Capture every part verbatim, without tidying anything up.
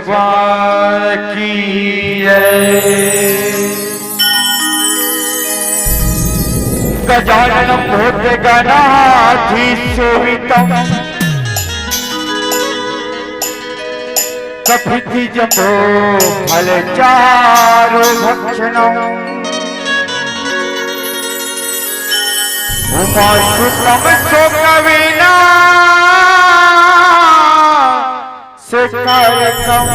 भगवान की जय। गजाननं भूतगणाधिसेवितं कपित्थ जम्बो फलचारु भक्षणम्। उमासुतं शोकविनाशकारकम्।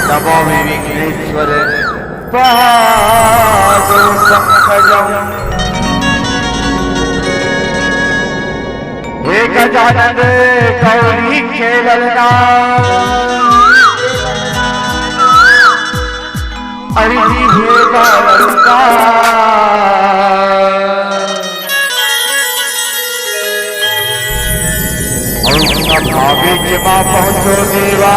नमामि विघ्नेश्वर पादपङ्कजम्। हे गजानन गौरी के ललना, अरे जी हे गलना, अउ सभा बीच मा पहुँचो देवा।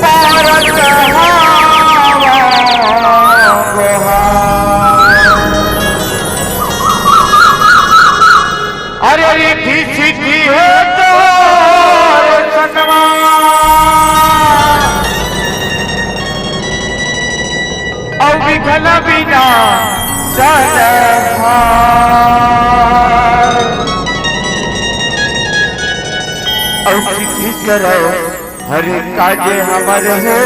पारत हावा गोहार। अरे रिद्धि सिद्धि हे तोर सनमा, अउ विघ्न विनाशन हार। अउ सिद्धि करव हर काज हमर हो।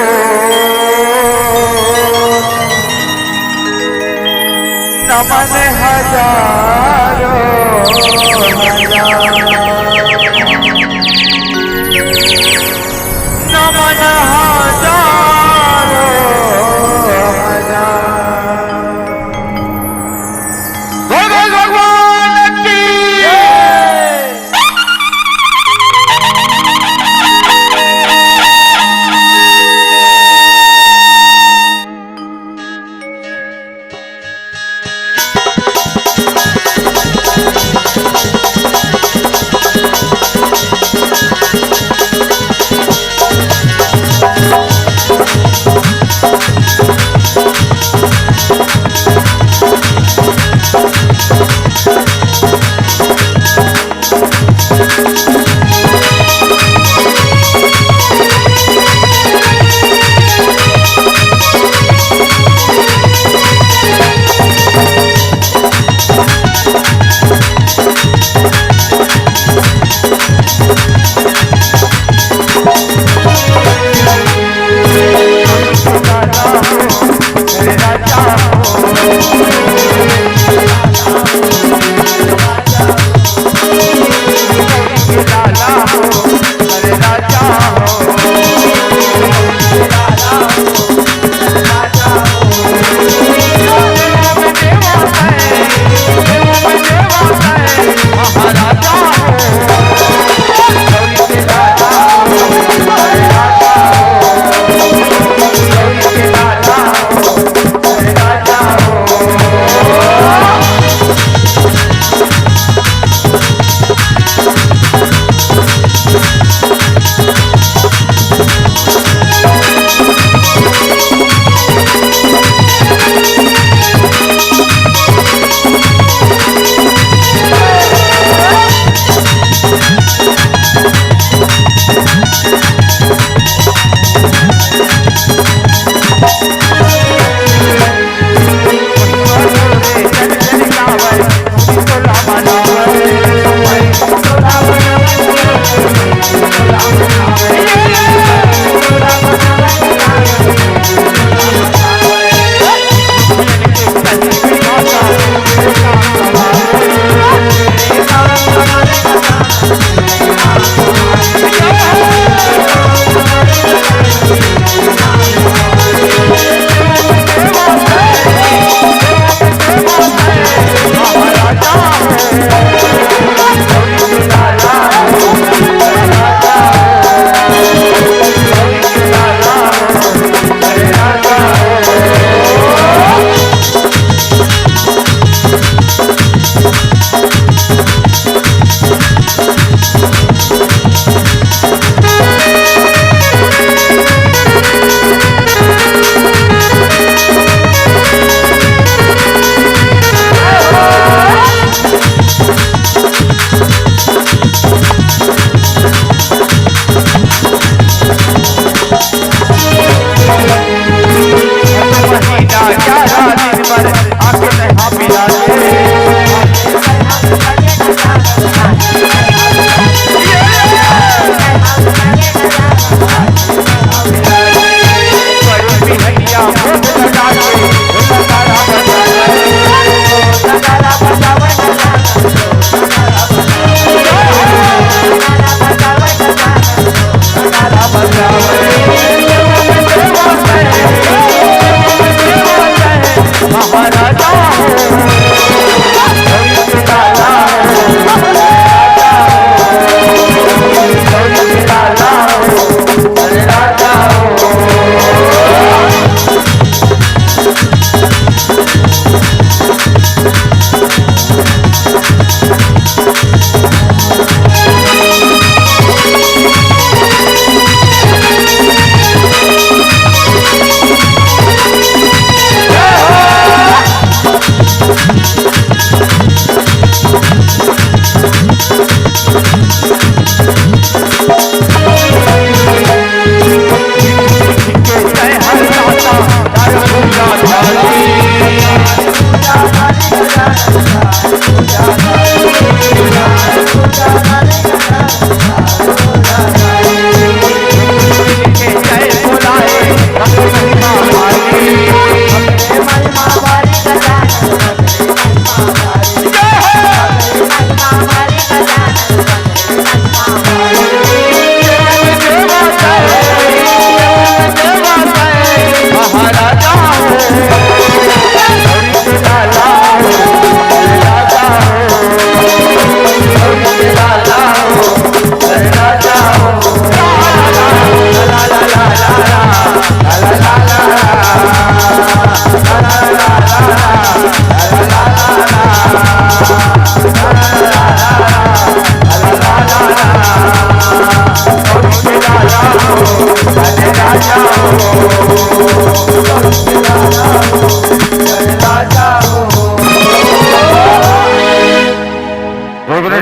नमन हजारों हजार। नमन हजारों हजार। बोल, बोल भगवान की।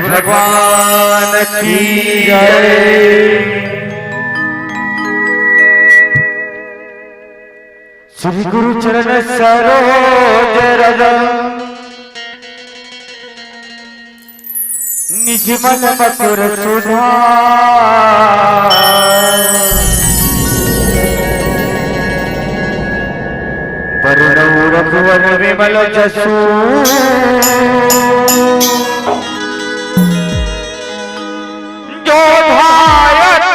भगवान की जय। श्री गुरु चरण सरोज रज, निज मन मधुर सुधार। बरनउँ रघुवर विमल जसु, जो ध्यायत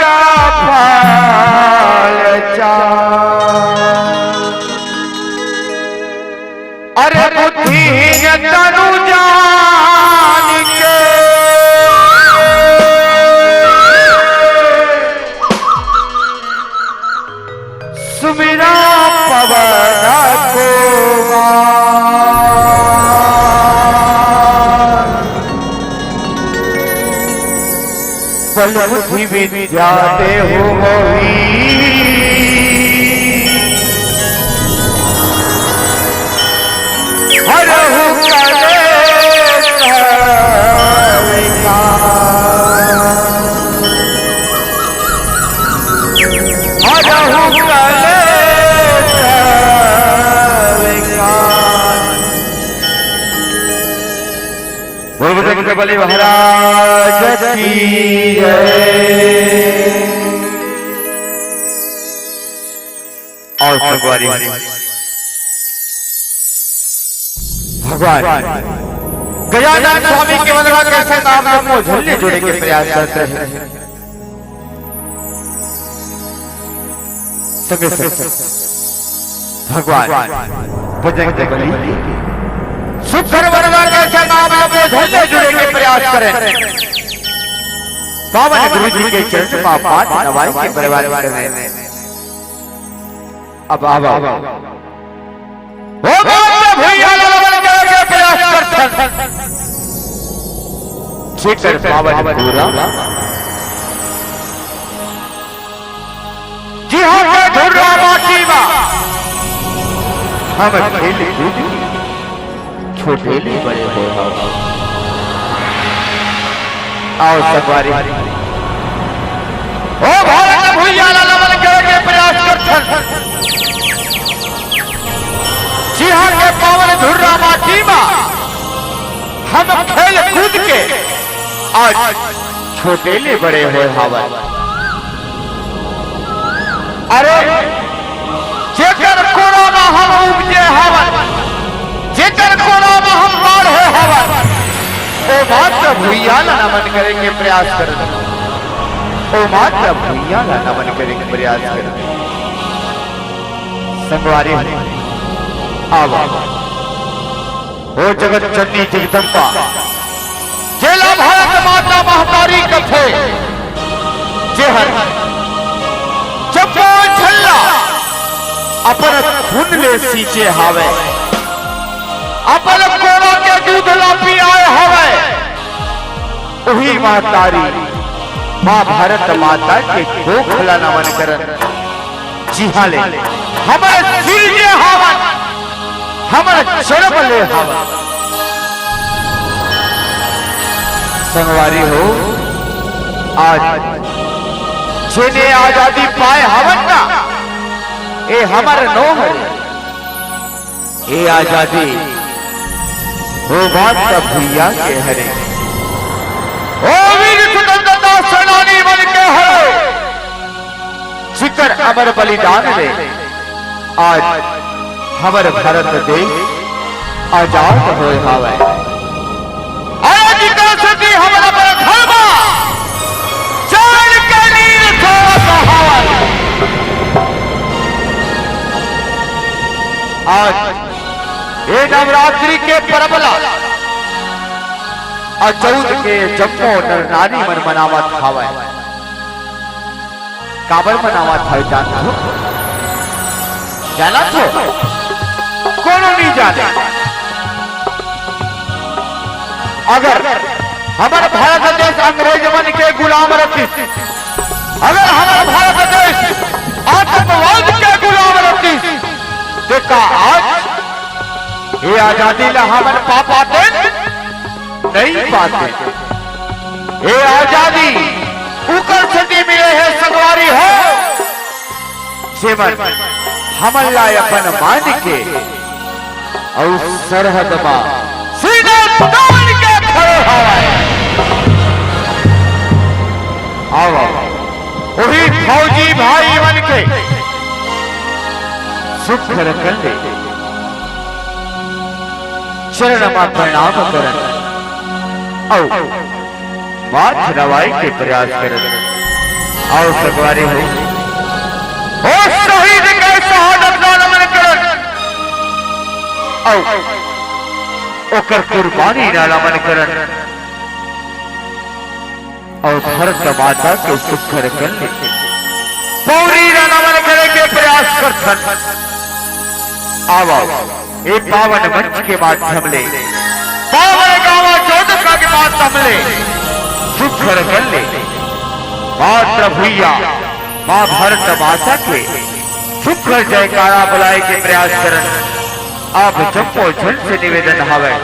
फल चार। अरे बुद्धिहीन तनु जानिके, सुमिरा पवन कुमार। बल बुद्धि विद्या देहु मोहि, हरहु कलेश विकार। हरहु कलेश विकार। बोल बजरंग बली महाराज की जय। और संगवारी, भगवान गजानन स्वामी के वंदना करत हे, नाम में झोली जोड़े के प्रयास करत हे। संगे संग भगवान बजरंग बली सुंदर वरदान के नाम में झोली जोड़े के प्रयास करें। पावन गुरु जी के चरण में माथ नवाए के प्रयास करें। अब आवा। ओ माता भुइयां ला नमन करे के प्रयास करथन। जेकर पावन पूरा जिहां के धुर्रा माटी मा हम खेल कूद के छोटे ले बड़े होय हव। आओ संगवारी, ओ भारत भुइयां ला नमन करे के प्रयास करथन। जिहां के पावन धुर्रा माटी मा हम खेल कूद के आज छोटे ले बड़े होय हावन। अरे, जेकर कोरा मा हम उपजे हावन, जेकर कोरा मा हम बाढ़े हावन, ओ माता भुइयां ला नमन करे के प्रयास करत हे, ओ माता भुइयां ला नमन करे के प्रयास करत हे। संगवारी हो, आवा। ओ जगत जननी जगदम्बा, जेला भारत माता महतारी कथे, जेहर जम्मो झन ला अपन खून ले सींचे हावय, अपन कोरा के दूध ला पियाए हावय, उही महतारी माँ भारत माता के कोख ला नमन करन। जिहां ले हमर सिरजे हावन, हमर जनम ले हावन। संगवारी हो, आज जेने आजादी पाए हावन ना, ए हमर नो हरे। ए आजादी वो बात त भुइयां के हरे, ओ वीर स्वतंत्रता सेनानी मन के हरे, जिकर अमर बलिदान ले आज हमर भारत देश आजाद होय हावय। अरे जिकर सेती हमर अपन घर मा चढ़ के नीर सोवत हावय। आज ये नवरात्रि के परब ला अ चौथ के जम्मो नर नारी मन मनावत हावय। काबर मनावत हावय जानथो? जानथो? कोनो नइ जाने। अगर हमर भारत देश अंग्रेज मन के गुलाम रहितिस, अगर हमर भारत देश आतंकवाद के गुलाम रहितिस, त का आज ये आजादी ला हमन पा पातेन? नइ पातेन। ये आजादी उकर सेती मिले हे संगवारी हो, जेमन हमन ला अपन मान के अउ सरहद मा सीना तान के खड़े हवय। आवव, उही फौजी भाई मन के सुघर कंडे चरण मा प्रणाम करन अउ माथ नवाए के प्रयास करत। अउ संगवारी हो, ओ शहीद के शहादत ला नमन करत, अउ ओकर कुर्बानी ला नमन करत, अउ भारत माता के सुघर कंडे पौरी ला नमन करे के प्रयास करथन। आवव, ए पावन मंच के माध्यम ले, पावन गावा चौदका के माध्यम ले, सुघर कंडे मातृ भुइयां माँ भारत माता के सुघर जयकारा बुलाए के प्रयास करन। आप जम्मो झन से निवेदन हवय,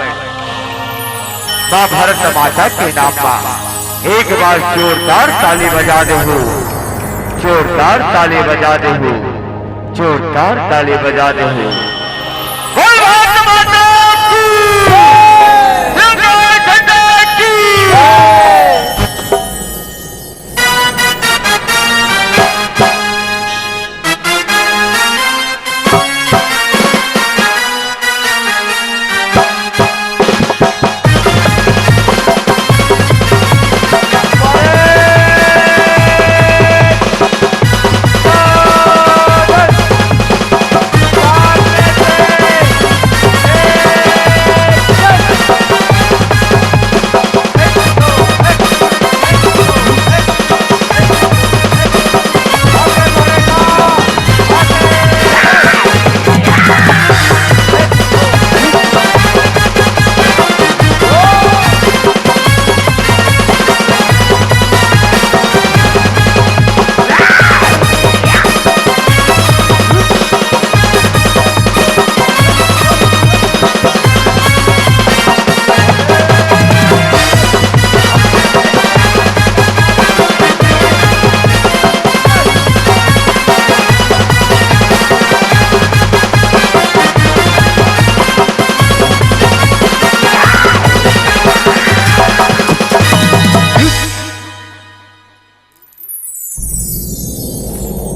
माँ भारत माता के नाम मा एक बार जोरदार ताली बजा देहू, जोरदार ताली बजा देहू, जोरदार ताली बजा देहू। बोल भारत माता की, तिरंगा झंडा की।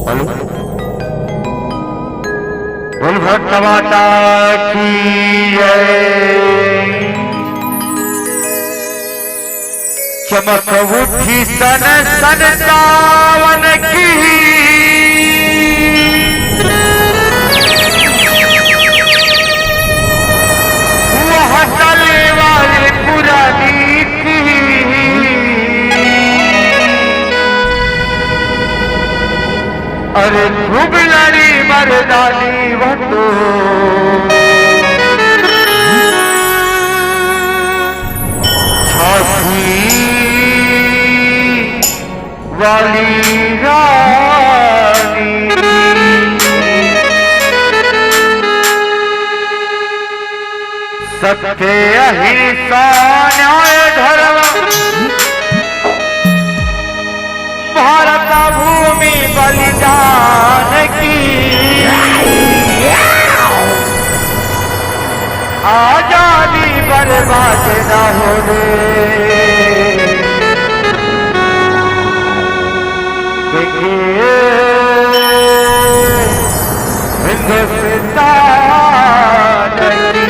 हेलो, बोल भक्त माता की जय। चमक उठी सन सन सावन की, वह तले वाले पुरानी की। अरे खूब लड़ी मर्दानी वो तो, झांसी वाली रानी। सत्य अहिंसा न्याय धर्म भारत भूमि बलिदान की, आजादी बलिदान बर्बाद न होने देंगे हिंदुस्तान की।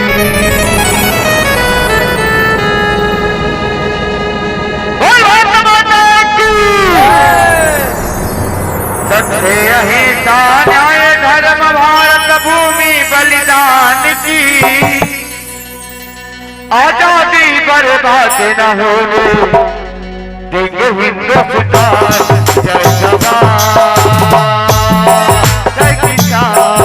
बोल भारत माता की। सत्य अहिंसा न्याय धर्म भारत भूमि बलिदान की। आजादी बर्बाद न होने देंगे हिंदुस्तान। जय जवान, जय किसान।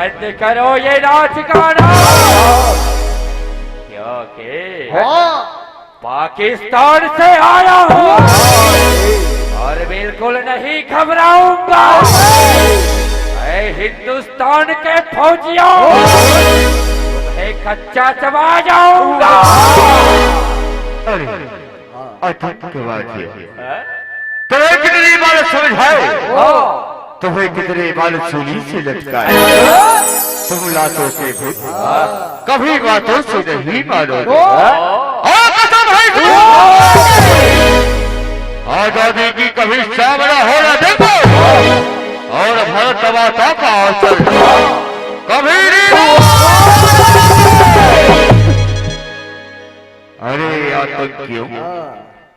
बंद करो ये नाच गाना, क्योंकि हाँ। पाकिस्तान से आया हूँ और बिल्कुल नहीं घबराऊंगा। मैं हिंदुस्तान के फौजियों, तुम्हें कच्चा चबा जाऊंगा। अरे, आतंकवादियों, हैं? तुम्हें कितनी बार समझाए, हाँ। तुम्हें कितनी बार सूली से लटकाए, तुम लातों के भूत, कभी बातों से नहीं मानोगे। हाँ। और कसम है, आजादी की कभी सामना होने देंगे और भारत माता का आंचल कभी नहीं। अरे आतंकियों, हाँ।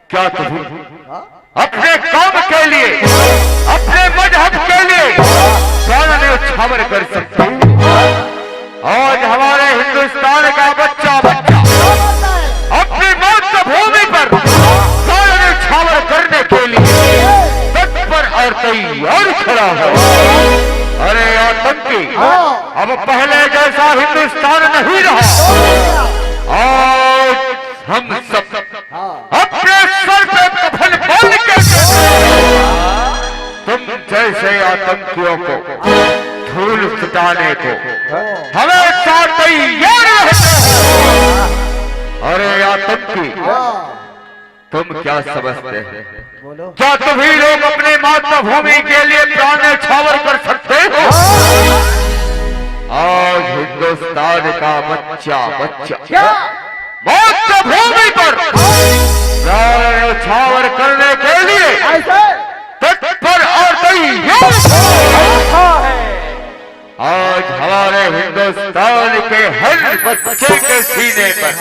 क्या तुम हाँ? अपने कौम के लिए, अपने मजहब के लिए प्राण न्यौछावर कर सकते हो? आज हमारे हिंदुस्तान का बच्चा, बच्चा अपनी मातृभूमि पर प्राण न्यौछावर करने के लिए तत्पर और तैयार खड़ा है। अरे आतंकी, हाँ। अब पहले जैसा हिंदुस्तान नहीं रहा। आज हम सब हाँ। अपने सर पे कफन बांध के तुम जैसे आतंकियों को धूल सुटाने को हाँ। हमेशा तैयार रहते हैं। अरे आतंकी, हाँ। तुम क्या समझते हैं? बोलो। क्या तुम ही लोग अपने मातृभूमि के लिए प्राण न्यौछावर कर सकते हो? आज हिंदुस्तान का बच्चा, बच्चा क्या? मातृभूमि पर प्राण न्यौछावर करने के लिए ऐसे तत्पर और तैयार है। आज हमारे हिंदुस्तान के हर बच्चे के सीने पर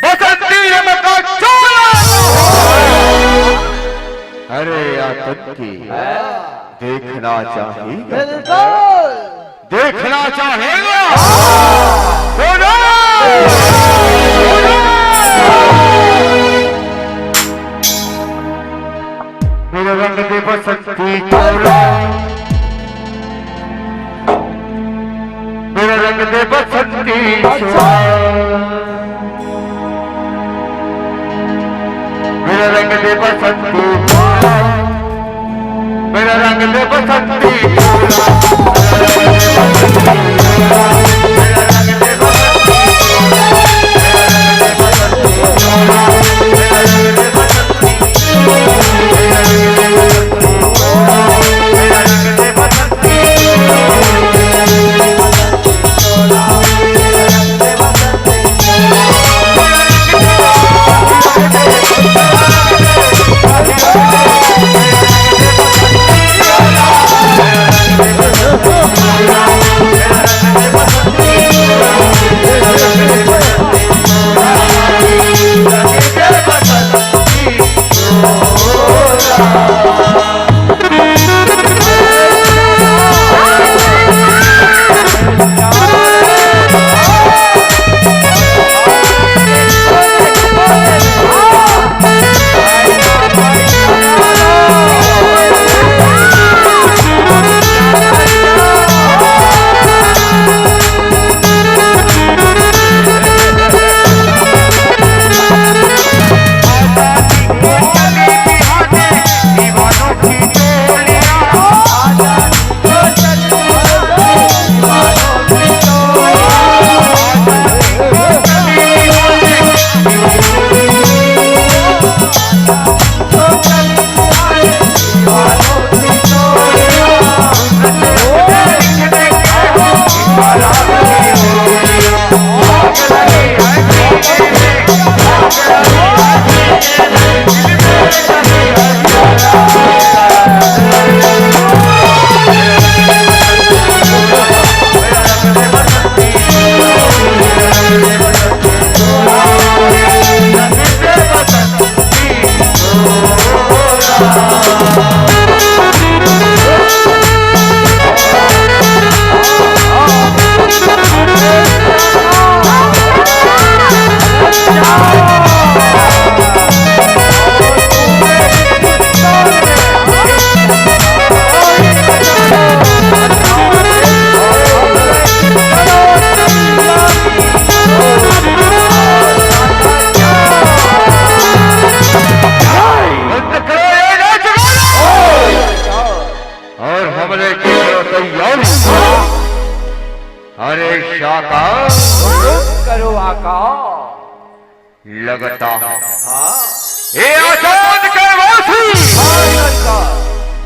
बसंती रंग का चोला। अरे आतंकी, देखना चाहेगा? बिल्कुल। देखना चाहेगा? बोलो! बोलो! मेरा रंग दे बसंती चोला, मेरा रंग दे बसंती चोला, मेरा रंग दे बसंती चोला, मेरा रंग दे बसंती चोला। अरे शाका, हुकुम करो आका। लगता है हाँ। ये आजाद के वासी हाँ सरकार।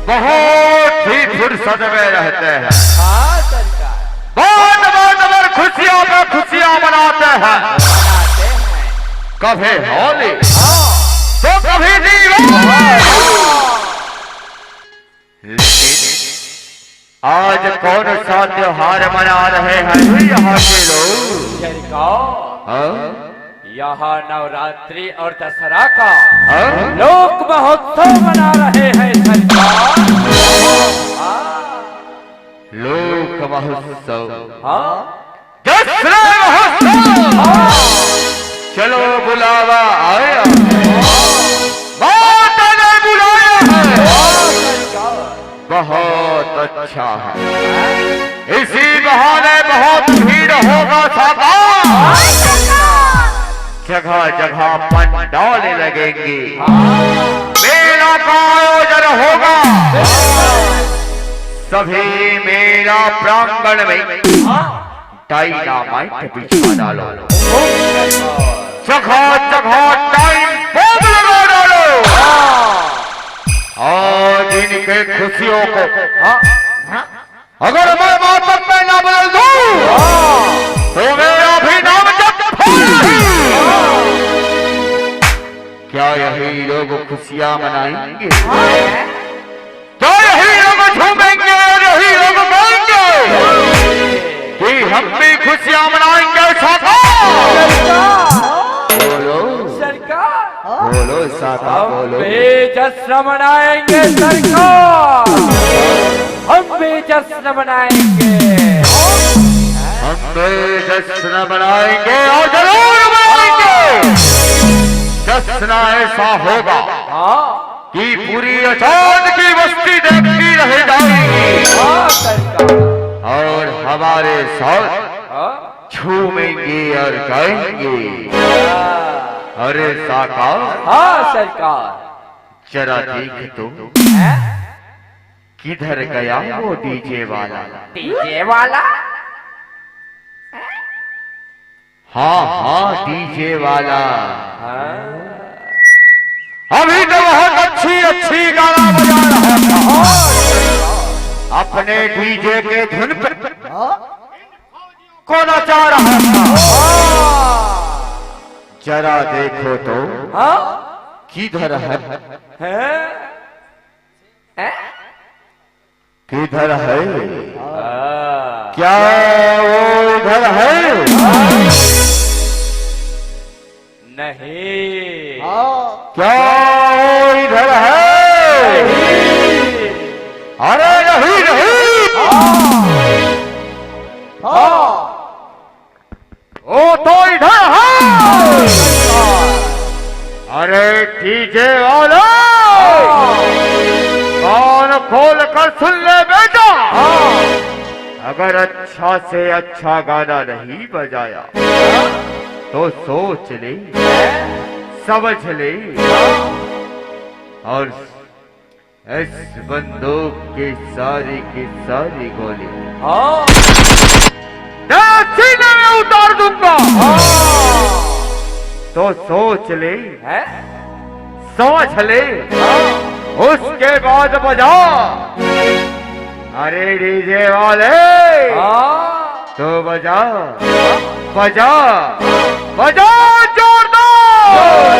बहुत ही फुर्सत में रहते हैं। हाँ सरकार। बार बार खुशियां पे खुशियां मनाते हैं। मनाते हैं। कभी होली हाँ। तो कभी दिवाली। हाँ। लेकिन आज कौन सा त्योहार मना रहे हैं यहाँ के लोग? सरकार, हाँ? यहाँ नवरात्रि और दसरा का हाँ? लोक महोत्सव मना रहे हैं सरकार। हाँ। लोक महोत्सव। हाँ। जश्न महोत्सव। हाँ। चलो बुलावा आया, माता ने बुलाया है। बहुत अच्छा है। इसी बहाने बहुत भीड़ होगा साका। जगह जगह पंडाल लगेंगे, मेला का आयोजन होगा। सभी मेला प्रांगण में डायनामाइट बिछा डालो। जगह जगह टाइम बम लगा डालो। आज इनके खुशियों को अगर मैं मातम में ना बदल दूं तो मेरा भी नाम जब नहीं। क्या यही लोग खुशियां मनाएंगे? तो यही लोग झूमेंगे और यही लोग गाएंगे कि हम भी खुशियां मनाएंगे साका। बोलो, सरकार। बोलो साका, हम बोलो। भी जश्न मनाएंगे सरकार, हम भी जश्न मनाएंगे। हम भी जश्न मनाएंगे और जरूर मनाएंगे। जश्न ऐसा होगा हाँ। कि पूरी आजाद की बस्ती देखती रह जाएगी। हाँ, सरकार। और हमारे साथ हाँ। झूमेंगे और गाएंगे। हाँ। अरे साका, हाँ, सरकार। जरा देख तो, हैं? किधर गया वो डीजे वाला? डीजे वाला? हाँ, हाँ, डीजे वाला। हाँ। अभी तो बहुत अच्छी, अच्छी गाना बजा रहा था। अपने डीजे के धुन पे को नचा रहा था। जरा देखो तो, हाँ? किधर है? हैं? हैं? किधर है? हाँ। क्या वो इधर है? नहीं। क्या वो इधर है? नहीं। अरे नहीं, नहीं। हाँ। वो तो इधर है। अरे डीजे वाले, कान खोल कर सुन ले बेटा। अगर अच्छा से अच्छा गाना नहीं बजाया तो सोच ले, समझ ले और इस बंदूक की सारी की सारी गोली हाँ। तेरे सीने में उतार दूंगा। हाँ। तो सोच ले, हैं? समझ ले, हाँ। उसके बाद बजा। अरे डीजे वाले, हाँ। तो बजा, बजा, बजा जोरदार।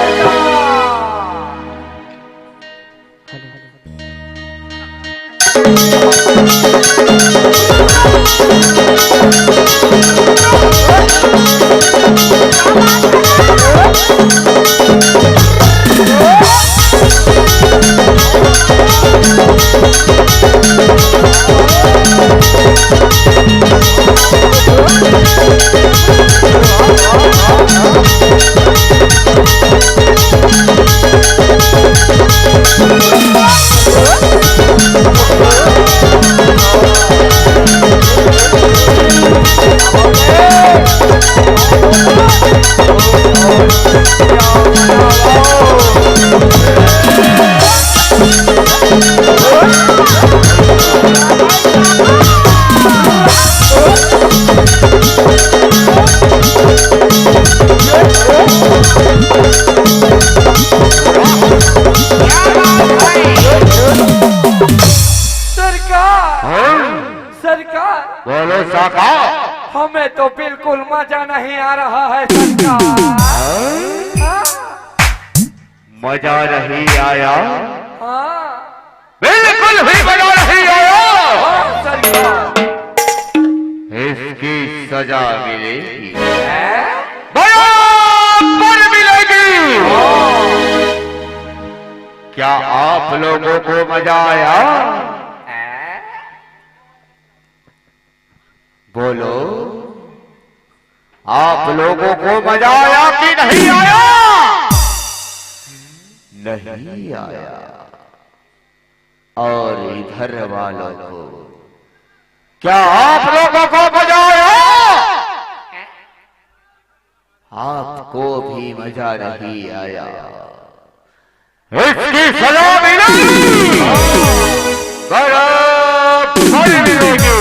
साका। हमें तो बिल्कुल मजा नहीं आ रहा है सरकार। हाँ? मजा नहीं आया? हाँ। बिल्कुल भी मजा नहीं आया। हाँ, सरकार। इसकी सजा मिलेगी। हैं? बराबर मिलेगी। हाँ। क्या आप लोगों को मजा आया? हैं? बोलो, आप लोगों को मजा आया कि नहीं आया? नहीं आया। और इधर वालों को, क्या आप लोगों को मजा आया? आपको भी मजा नहीं आया। इसकी सजा मिलेगी, बराबर मिलेगी।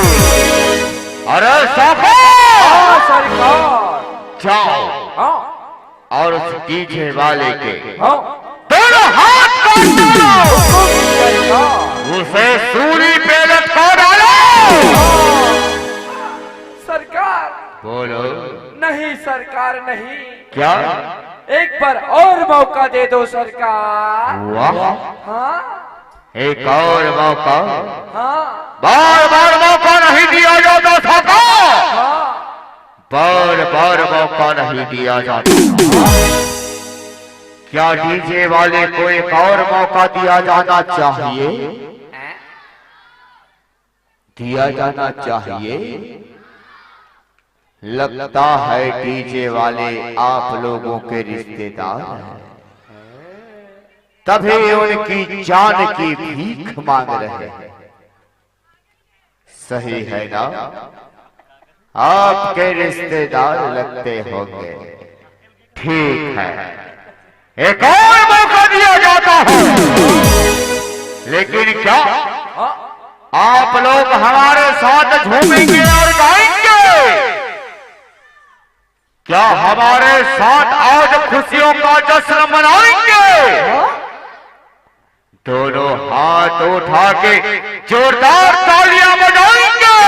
अरे साफा, हाँ, सरकार। जाओ हाँ। और उस डीजे वाले के हाँ। दोनों हाथ काट डालो। हुकुम सरकार। उसे सूली पे लटका डालो। सरकार। बोलो। नहीं सरकार, नहीं। क्या? एक बार और मौका दे दो सरकार। वाह। हाँ। एक और मौका। हाँ। बार बार मौका नहीं दिया जाता साका। हाँ। बार बार मौका नहीं दिया जाता। क्या डीजे वाले को एक और मौका दिया जाना चाहिए? दिया जाना चाहिए। लगता है डीजे वाले आप लोगों के रिश्तेदार हैं, तभी उनकी जान की भीख मांग रहे हैं। सही है ना? आपके रिश्तेदार लगते होंगे। ठीक है, एक और मौका दिया जाता है। लेकिन क्या आप लोग हमारे साथ झूमेंगे और गाएंगे? क्या हमारे साथ आज खुशियों का जश्न मनाएंगे? दोनों हाथ उठा के जोरदार तालियां बजाएंगे।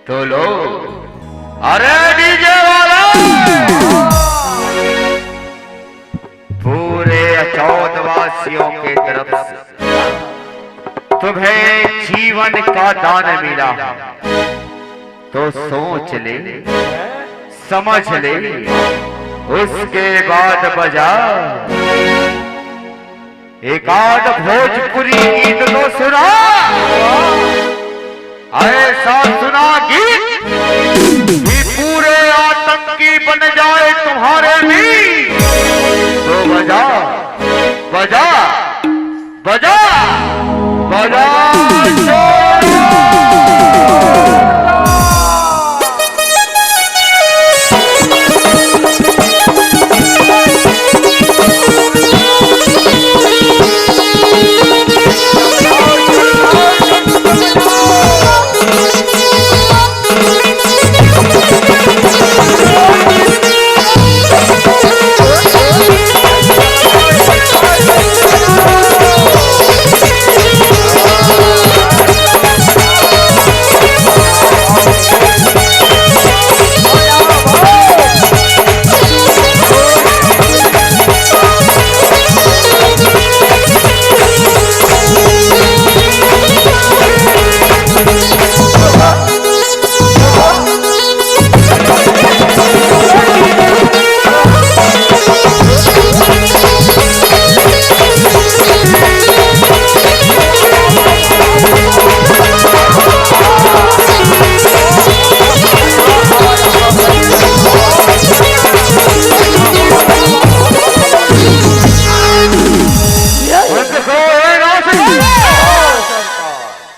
तो लो, अरे डीजे वाला, पूरे अचौद वासियों के तरफ से तुम्हें जीवन का दान मिला, तो सोच ले, समझ ले, उसके बाद बजा। एक आध भोजपुरी गीत तो सुना। ऐसा सुना गीत कि पूरे आतंकी बन जाए तुम्हारे बीच। तो बजा, बजा, बजा, बजा।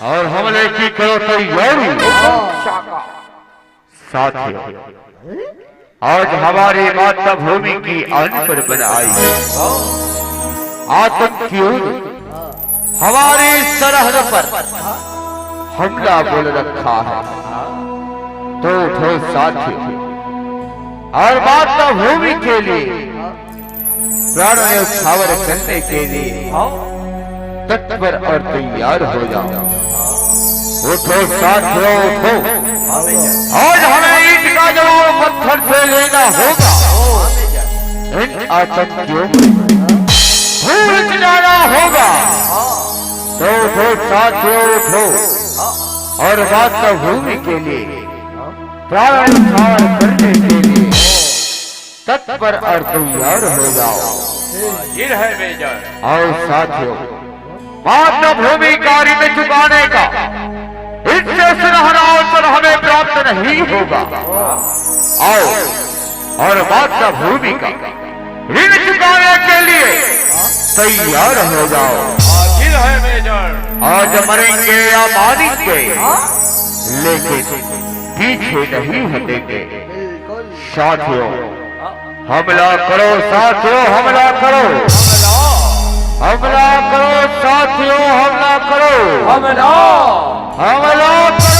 और हमले की करो तैयारी। साथियों, आज हमारी मातृभूमि की आन पर बन आई आतंकियों ने हमारी सरहद पर हमला बोल रखा है। तो उठो साथियों, और मातृभूमि के लिए प्राण न्यौछावर करने के लिए तत्पर और तैयार हो जाओ। उठो साथियों, उठो। आज हमें ईंट का जवाब पत्थर से लेना होगा। इन आतंकियों को भूल जाना होगा। तो उठो साथियों, उठो और मातृभूमि के लिए प्राण न्यौछावर करने के लिए तत्पर और तैयार हो जाओ। हाजिर है मेजर। आओ साथियों, मातृभूमि का ऋण चुकाने का, इससे सुनहरा अवसर हमें प्राप्त नहीं होगा। आओ, और मातृभूमि का ऋण चुकाने के लिए तैयार हो जाओ। हाजिर है मेजर। आज मरेंगे या मारेंगे, लेकिन पीछे नहीं हटेंगे। साथियों, हमला करो साथियों, हमला करो। हमला करो साथियों, हमला करो। हमला। हमला करो।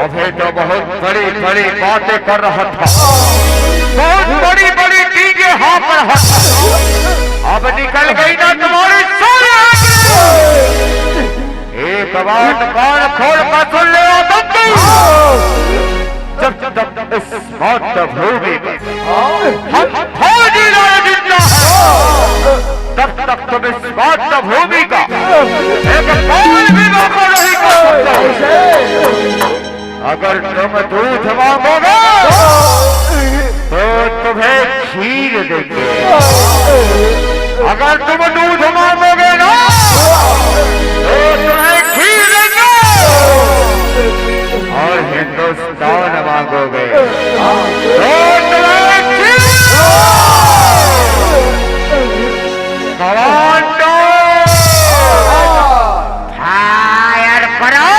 अबे तो बहुत बड़ी बड़ी बातें कर रहा था, बहुत बड़ी बड़ी चीजें हाँक रहा था। अब निकल गई ना तुम्हारी सारी आखिरी। एक बात कान खोल कर सुन ले आतंकी, जब तक इस मातृभूमि पर हम फौजी लाल जिंदा है, तब तक तुम इस मातृभूमि का एक कौल भी मौका नहीं कर सकते। अगर तुम दूध मांगोगे तो तुम्हें खीर देंगे। अगर तुम दूध मांगोगे ना तो तुम्हें खीर देंगे। और हिंदुस्तान मांगोगे तो तुम्हें खीर। कमांडो, फायर करो।